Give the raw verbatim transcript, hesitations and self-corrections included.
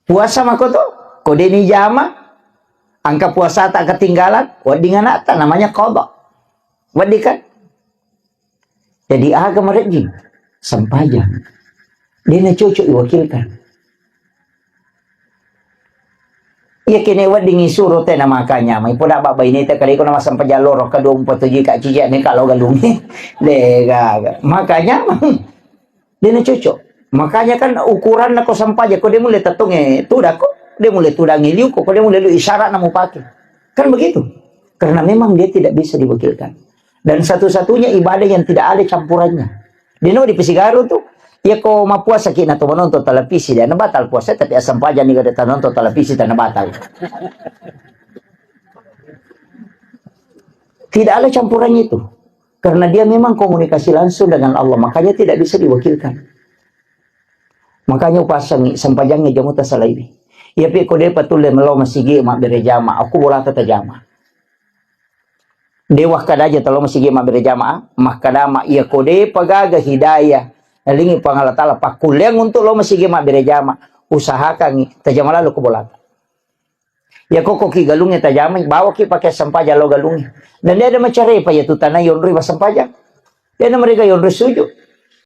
Puasa mako to, ko deni jama, angka puasa tak ketinggalan, wedding anakta namanya qada. Wedding kan? Jadi aga marejjing? Sempajang. Dena cocok iwakilkan. Iya kene wedding isuro tena makanya, mai poda baba ini te kali ko nama sempajang loro kedua empat tujuh kak cici ne kalau galungi. Dega. Makanya Dena cocok. Makanya kan ukuranna ko sempajang, ko de mulle tattonge tudako, de mulle tudangi liuko, ko de mulle lu isyarat na mupake. Kan begitu. Karena memang dia tidak bisa diwakilkan. Dan satu-satunya ibadah yang tidak ada campurannya. Deno di Pesigaru tu, ya ko mapuasa kina to menonton televisi, dia batal puasa, tapi asam pajang ni kada nonton televisi, tanah batal. Tidak ada campurannya itu. Karena dia memang komunikasi langsung dengan Allah, makanya tidak bisa diwakilkan. Makanya upasangi, sempajangi jamu tasalaiwi. Iya pi ko depa tulle melo masigi mabbere jama, aku bolata tajama. Dewa kada aja telo masigi mabbere jama, makkadama iya ko depa gaga hidayah, nalingi Puang Allah Ta'ala pakkulleang untuk lo masigi mabbere jama, usahakangi tajama lalu ko bolata. Ya koko ki galungnge tajamai, bawa ki pakai sempajang lo galungnge. Dan dia ada macarepa ya tu tanah yonroi ba sempajang. Dia ada mereka yonroi sujud.